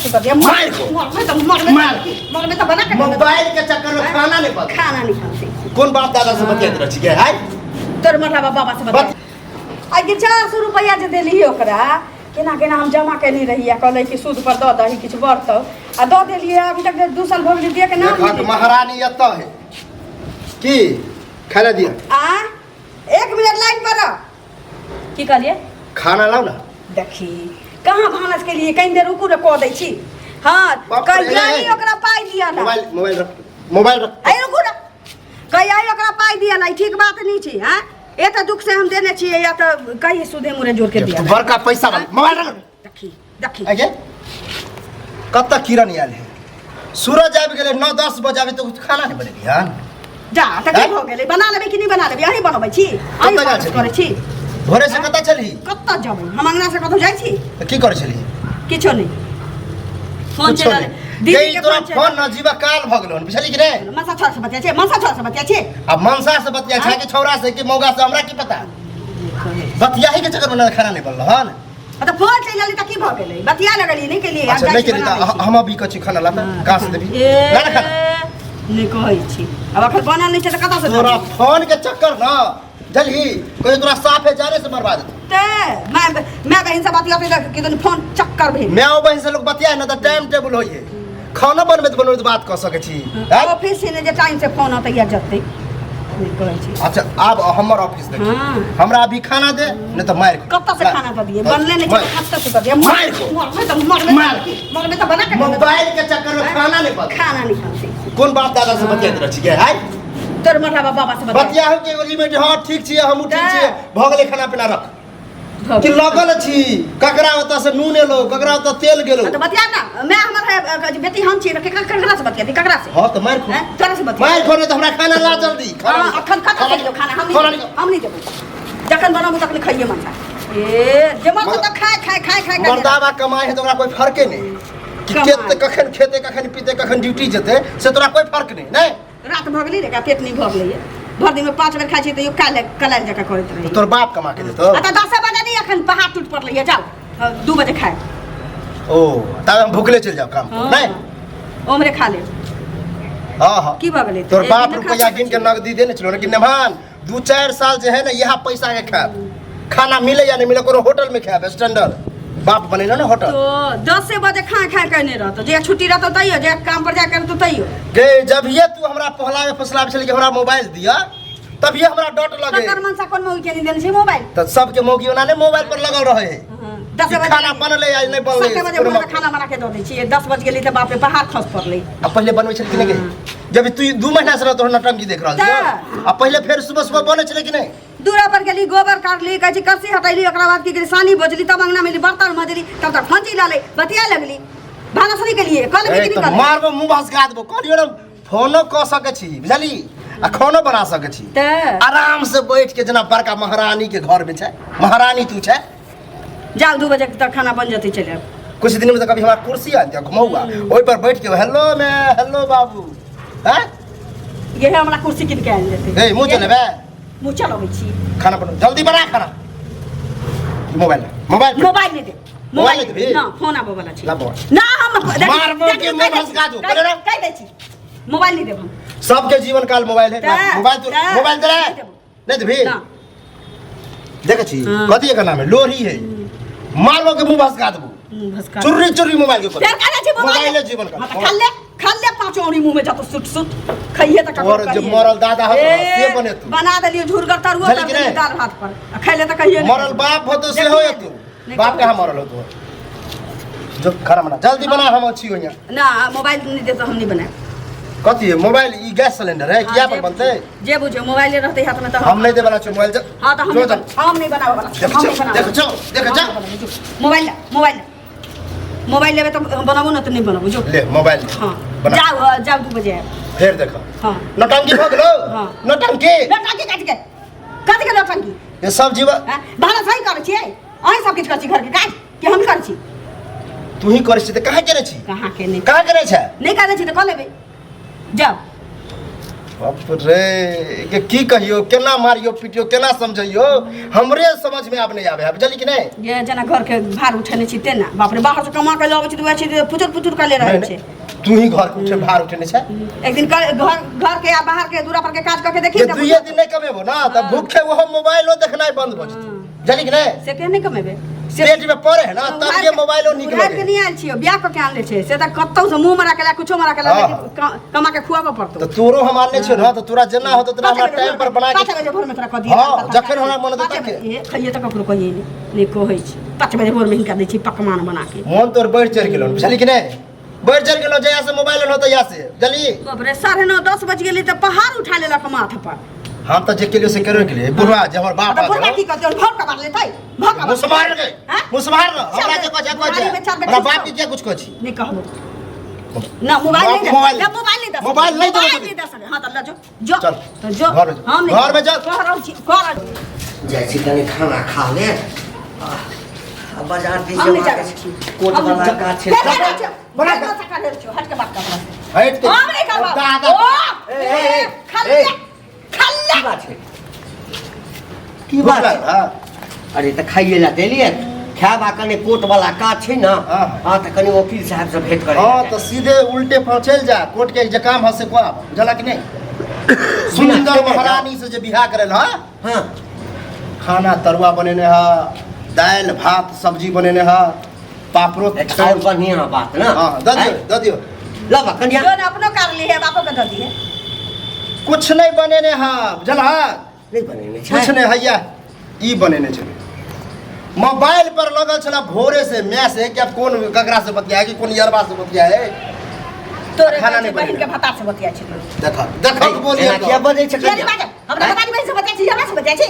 सुत दिया। मार को। मरबे त मरबे। मार। मरबे त बना के मोबाइल के चक्कर में खाना नहीं पता। खाना नहीं खाते। कोन बाप दादा से बतियाइत रहै छियै हाय? तोर मरला बाबा से बता। आ के 400 रुपया जे देली ओकरा, केना केना हम जमा केने रहियै, कहलै कि सूद पर दऽ दही, किछु बढ़तौ, आ दऽ देलियै। अभी तक 2 साल भऽ गेलै, दिअ के नाम देखक नहि। महारानी एतऽ है की खाय ला दिअ। आ 1 मिनट लाइन पर रह। की कहलियै? खाना लाउ ना। देखी कहाँ भानस के लिए, कहीं देर रुकू ने, कऽ दै छी। हाँ। बाप रे, कहिया ए, ही ओकरा पाइ दिअ ना। मोबाइल, मोबाइल रख, मोबाइल रख। ए रुकू ने, कहिया ही ओकरा पाइ दिअ ना, ई ठीक बात नहीं छी। हाँ, ए तऽ दुख से हम देने छियै, या तऽ कही सुधे मुरे जोड़ के दिया। बड़का पैसा वाला मोबाइल रख। देखी देखी। आगे कब तक किरण आयल है? सूरज आबि गेलै, 9-10 बजे आबि तऽ खाना नहि बनेली हन? जा तऽ की हैं? भऽ गेलै? बना लेबै कि नहि बना लेबै? अहीं बनबै छी, अहीं कतऽ जाइ भानस छली? करै छी। भोरे से कतऽ छलही? कतऽ जेबै हम? अंगना से कतौ जाइ छी? तऽ की करै छलही? किछो नहि, फोन कुछो चलि नहि। दीदी गई के तोरा फोन चलि। फोन न जीवा काल भऽ गेलौ हन, बुझलही कि नहि? मनसा छोरा से बतिया छै, मनसा छोरा से बतिया छै। आ मनसा से बतिया छै कि छौड़ा से कि मौगा से, हमरा की पता? बतियाही के चक्कर में न खाना नहीं बनल हन। आ तऽ फोन चलि गेलै तऽ की भऽ गेलै? बतिया लगलियै, नहि केलियै। आब अच्छा जाइ नहि छी, केली बना तऽ दै छी। हम अभी कथी खाना लाता? कहाँ से देबी? ए, ना ना खाना। नहि कहै छी, आब एखन बनल नहि छै तऽ कतऽ से तोरा देबै? फोन के चक्कर न जल्दी कोई तोरा साफे जाने से मरवा देतौ। ते माय माय बहिन से बतियाते तऽ किदन फोन चक्कर भेल। माय बहिन से लोग बतियाए ना तऽ टाइम टेबुल होइए, खाना बनबैत बनबैत बात कऽ सकै छी, हैं? ऑफिस से ने जे टाइम से फोन अतै या जतै, नहि कहै छी। अच्छा आब हमर ऑफिस देखी। हाँ। हमरा अभी खाना दे, नहीं तऽ मारि खो। कतऽ से खाना दऽ दियै? बनले नहि छै। मारि। कतऽ से दऽ दियै? मारि खो। मरबै तऽ मरबै। मारि। मरबै तऽ बना के देबै। मोबाइल के चक्कर में खाना नहीं पता। खाना नहीं खाते। कोन बाप दादा से बतियाइत रहै छियै हाय? तोर मरला बाबा से बतिया। बतियाहु के एगो लिमिट। हाँ ठीक छियै, हमहूँ ठीक छियै। भऽ गेलै, खाना पीना रख कि लगल छी ककरा ओतऽ से नून एलो, ककरा ओतऽ तेल गेलो। तऽ बतिया ना, मैं हमर है बेटी, हम छियै, केकरा केकरा से बतिया? ककरा से? हाँ तऽ मारि खो। हैं? तोरा से बतिया। मारि खो, नहीं तऽ हमरा खाना ला जल्दी, खाना हाँ, निकाल। अखन कतऽ से दियौ खाना? हम खाना नहीं निकाल। हम नहीं देबै, जखन बनाबू तखन खाइए। मनसा ए जे मन तऽ खाय खाय खाय खाय खाय। मर्दाबा कमाइ है तऽ ओकरा कोई फर्के नहीं कि कमाइ। केते कखन खेते, कखन पीते, कखन ड्यूटी जेते, से तोरा कोई फर्क नहीं। नहीं रात भऽ गेलै रे, पेट नहि भरलै। भरि दिनमे 5 बेर खाइ छै तैयो काल्हि कलायल जकाँ करैत रहै। तोर बाप कमा के देतो? आ तऽ 10 बजे नहि, एखन पहाड़ टूट पड़लै, जाउ 2 बजे खाय। ओ तब हम भूखले चलि जाओ काम पर नहीं? ओमरे खा ले। हाँ हाँ। की भऽ गेलै? तोर एक बाप दिना खा रुपया सकै गिन के छी। नगदी देने छलो, लेकिन नेमान 2-4 साल जे है ना यहाँ पैसा के खायब, खाना मिले या नहीं मिले, कोनो होटल में खायब, स्टैंडर्ड बाप बनेलो ना होटल। तो 10 बजे खा खा के नहीं रहतो, जे छुट्टी रहतो तैयो, जे काम पर जाय करतो तैयो। गे जब ये तू हमरा पहलावे फसलावे छली कि हमरा मोबाइल दिया, तब ये हमरा डट लगे। तकर मनसा कोन मौगी के नहीं देने छै मोबाइल? तो सबके मौगी ओना ने मोबाइल पर लगल रहे है 10 कि बजे खाना बनले या नहीं बनले। 7 बजे कोनो भोरमे मत- खाना बना के दऽ दै छियै। 10 बज गेलै तऽ बाप रे पहाड़ खस पड़लै। आ पहिले बनबै छलै कि नहि गे? जब तू 2 महीना से रहतो नटंकी देख रहल छियौ। आ पहिले फेर सुबह सुबह बनै छलै कि नहि? दूरा पर गेली, गोबर काटली, कहै छी करसी हटैली, ओकरा बाद की केली, सानी बजली, तब अंगना में बर्तन मजली, तब तक फंची लाले बतिया लगली। भानस नहीं केलिए, कल ए, भी तऽ नहीं। मारबो मुंह भसका देबो। कहलियो ने फोनो कऽ सकै छी बुझली, आ खानो बना सकै छी। तऽ आराम से बैठ के जेना बड़का महारानी के घर में छै, महारानी तू छै। जाओ, 2 बजे तक खाना बन जतै, चलि आयब। कुछ दिन में तऽ कभी हमरा कुर्सी आन दिया घुमौआ, ओहि पर बैठ के हेलो मैं हेलो बाबू हैं। इहे हमरा कुर्सी कीन के आनि देतै। ए मुँह चलेबै? मुँह चलबै छी। खाना बनाओ, जल्दी बना खाना। मोबाइल मोबाइल पर। मोबाइल नहीं दे। मोबाइल नहीं देबही? ना, फोन आबो वाला छी। ला मोबाइल। ना हम मारबो के मुँह भसका दू। कहि बोले ना। कहि दै छी, मोबाइल नहीं देब हम। सबके जीवन काल मोबाइल है। ते, मोबाइल तो ते, मोबाइल दे नहीं देबो। नहीं देबही? ना। देखै छी। हाँ। कथी एकर नाम है? लोरी है, मारबो के मुंह भसका देबो। मुँह भसका चुर्री चुर्री मोबाइल के फेर कहने छी मोबाइल। मोबाइल है जीवन का। हाँ, तऽ खा ले, खा ले, पाँचो औरी मुँह में जातो सुट सुट खइहे तऽ ककरो और जे कहिए। मरल दादा होतो, ए, से बने तू। बना देलियो झुरगर तरुआ बुझलही तर कि देलियो नहि? दाल भात पर आ खैले तऽ कहिए नहि। मरल बाप होतो से हो तू। नहि। बाप कहाँ मरल होतो? जो खाना बना, जल्दी बना, हम छी यहाँ। ना, मोबाइल नहीं दे तो हम नहीं बनाए। कथी है मोबाइल? ई गैस सिलेंडर है किया पर बनते? जे बुझो, मोबाइल रहते हाथ में तो हम नहीं देवाला छी मोबाइल। हाँ तो हम जो नहीं चल। हम नहीं बनावे वाला। देखो हम नहीं चल, बनावे। देखो चल, देखो चल। हम नहीं बनावे, जो। मोबाइल ला, मोबाइल ला। मोबाइल लेबे तो बनाबो ना तो नहीं बनाबो, जो। ले मोबाइल ले। हाँ। बना। जाओ जाओ, 2 बजे आएब। फेर देखो। हाँ। नौटंकी भऽ गेलो। हाँ। नौटंकी। नौटंकी काट के, काट के नौटंकी। ये सब जीवन हाँ, भानस सही करै छियै? अहीं सब किछु करै छी घरके काज कि हम करै छी? तू ही करै छी तऽ कहाँ केने छी? कहाँ केने? कहाँ केने छै? नहि करै छी तऽ कऽ लेबै, जाउ। बाप रे, के की कहियो, केना मारियो पिटियो, केना समझैयो, हमरे समझ में आब नहीं आबे है, बुझली कि नहीं? ये जेना घर के भार उठेने छी तेना, बाप रे, बाहर से कमा के लबै छी तऽ वएह छी जे फुचुर फुचुर कऽ ले रहल नहीं, छै। नहीं, तू ही घर के उठे भार उठेने छै। एक दिन घर घर के आ बाहर के दूरा पर के काज कऽ के देखी जे तऽ दुइये दिन नहीं कमेबो ना तऽ भूखे ओहो मोबाइलो देखनाइ बंद भऽ जेतै, बुझली कि नहीं? से के नहीं कमेबे से पेट में पड़े है ना तब ये मोबाइलो निकले उधार के नहीं आयल छियो, बियाह कऽ के आनले छै से तऽ कतौ से मुंह मरा के ला, कुछो मरा के ला, हाँ। लेकिन कमा के खुआबऽ पड़तौ। तऽ तोरो हम आनले छियो ना, तऽ तोरा जेना होतौ तेना हमरा टाइम पर बना के 5 बजे भोर में तोरा कऽ दियै। हाँ, जखन हमरा मन होतौ तखन। ए, खइये तऽ ककरो कहियै नहि, नहि कहै छी। 5 बजे भोर में हिनका दै छी पकवान बना के। मन तोर बढ़ि चढ़ि गेलौ, बुझली कि नहीं? बढ़ि चढ़ि गेलौ जहिया से मोबाइल होतौ तहिया से, बुझली? बाप रे, 9:30 बज गेलै तऽ पहाड़ उठा लेलक माथ पर। हम तऽ जे केलियो से करबे केलियै। बुढ़वा जे हमर बाप तऽ बुढ़वा की करतै? भर कबार लेतै, भर कबार। मुसमार गे, हाँ? मुसमार न, हमरा जे कहै छै, कहै छै। बुढ़ारी में चार हमरा बेटी बाप के किया कुछ कहै छी? नहीं कहबो ना, मोबाइल नहीं दे, मोबाइल ना, मोबाइल नहीं दे, मोबाइल नहीं दे, मोबाइल नहीं दे सके। हां त ल जो, जो चल, तो जो, घर में जो। हम नहीं घर में जो। कह रहल छी, कह रहल छी। जाइ छी कनि खाना खा ले आ बाजार दिस हम नहीं जेबाक जा अछि। छी। कोट हम नहीं वाला जा- काज छै। हे, हे, हे, बना बना के। के ले छियो, हट के बात कर हमरा से। हट के। हम नहीं करब। दादा। ओ, ए, ए, ए, खल्ले, ए। खल्ले। की बात छै? की बात छै? हाँ। अरे तऽ खाइए ला देलियै, खायब आ कनि कोर्ट वाला काज छै ने। हाँ। हाँ तऽ कनि वकील साहब से भेंट करे। हाँ तऽ सीधे उल्टे पाँव चलि जा, कोर्ट के जे काम है से को आब, बुझला कि नहीं? सुंदर महारानी से जे बियाह करल है, हाँ, खाना तरुआ बनेने है, दालि भात सब्जी बनेने है, पापड़ो। एक और बढ़िया बात ना। हाँ, दऽ दियौ, दऽ दियौ। लबा कनिया। जो ने अपनो कर ली है, बापो के दऽ दिए। कुछ नहीं बनेने है, बुझल है? नहीं बनेने छै। कुछ नहीं हैया, ई बनेने छलै। मोबाइल पर लगल छला भोरे से मैं से कि अब कोन ककरा से बतियाए कि कोन यरबा से बतियाए। तोरे खाना नहि बहिन के बनेने। भतार से बतियाइ छै। देखा देखा एना बोलिए किया बजै छै किया कनिया? नहि बाजब? हमरा आँय? भतारी बहिन से बतियाइ छी, हमरा से बतियाइ छी?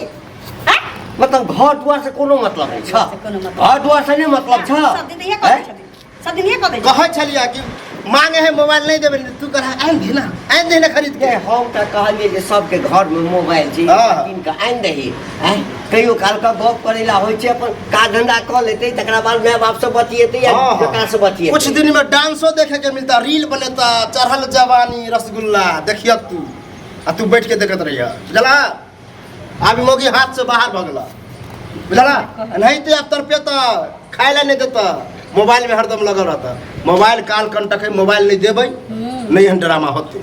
आँय? मतलब घर दुआर से कोनो मतलब नहीं छ? से कोनो मतलब। घर दुआर से नहीं मतलब छ? सब दिन इहे कहै छथिन, सब दिन इहे कहै छथिन। कहै छलियै कि मांगे है मोबाइल नहीं देबे, तू कह आनि दे ना, आनि दे ना खरीद के। नहीं, हम तऽ कहलियै जे सबके घरमे मोबाइल छै, हाँ। कीन कऽ आनि दही। आँय, कहियो काल कऽ गप करै ला होइ छै, अपन काज धंधा कऽ लेतै, तकरा बाद माय बाप से बतियेतै या हाँ, हाँ। जकरा से बतियेतै। कुछ दिन में डांसो देखे के मिलता, रील बनेता, चढ़ल जवानी रसगुल्ला देखियक तू, आ तू बैठ के देखत रहिया, बुझला? आब मोगी हाथ से बाहर भऽ गेला, बुझला? नहीं तो अब तरपे तऽ खाय ला नहीं देता, मोबाइल में हरदम लगल रहता। मोबाइल काल कंटक है, मोबाइल नहीं देबै नहीं एहन ड्रामा होते।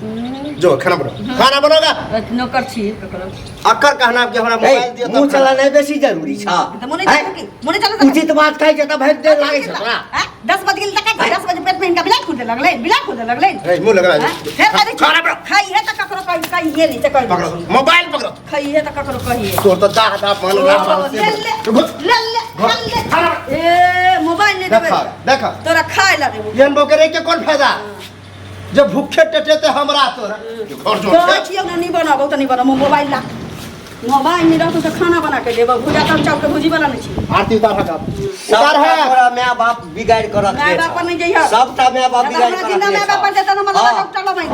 जो खाना बनाओ, खाना बनाओगा। नौकर छी ककरो। अकर कहना कि हमरा मोबाइल दिअ। मुंह चलानाइ बेसी जरूरी छ। तऽ मुँह नहि चला की? मुँह नहि चला सकै? उचित बात कहै छै तऽ भरि देर लागै छै तोरा। आँय? 10 बज गेल तऽ 10 बजे पेट में हिनका बिलाइ कूदे लगलै, बिलाइ कूदे लगलै। ए, मुंह लगा। आँय? फेर कहै छी, खाना बनाओ। खाइहे तऽ ककरो कहिए नहि, से कहि दै पकड़ो छी। मोबाइल पकड़ो। खाइहे तऽ ककरो कहिए। तोर तऽ दाह दाह मन ओ, राह ले ले, ले ले, ले ले। ए, मोबाइल नहि देबै। देखा देखा। तोरा खाय ला देबो। एहन बौके रहि के कोन फायदा जब भूखे टेटेते हमरा तोरा घर जो कहै छियौ ने, नहि बनाबौ तऽ नहि बनाबौ। मोबाइल ला, मोबाइल नहि रहतौ तऽ खाना बना के देबौ। भुजा तऽ हम चाउरके भुजी वाला नहि छी। आरती उतार हटा उतार सबटा है। तोरा माय बाप बिगाड़ि कऽ रखने माय बाप पर छौ। नहि जइहऽ। सबटा माय बाप बिगाड़ि हमरा कऽ जिंदा रखने माय बाप पर छौ। जेतै तऽ हमरा हाँ। डॉक्टर लबै।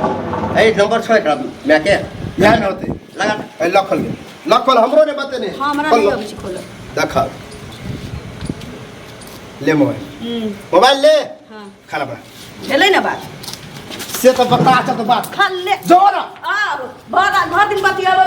ए नंबर छौ एकरा माय के। इएह ने होतै। लगा। ए लखल गेल, लखल हमरो ने बतेने। हमरा खोल नहि लो। अबै छै खोलऽ। देख ले मोबाइल, मोबाइल ले। हाँ। खाना बना। भेलै ने बात? से तऽ बता, चल तऽ बात खा ले। जो ना। आब भर भर दिन बतियाबो।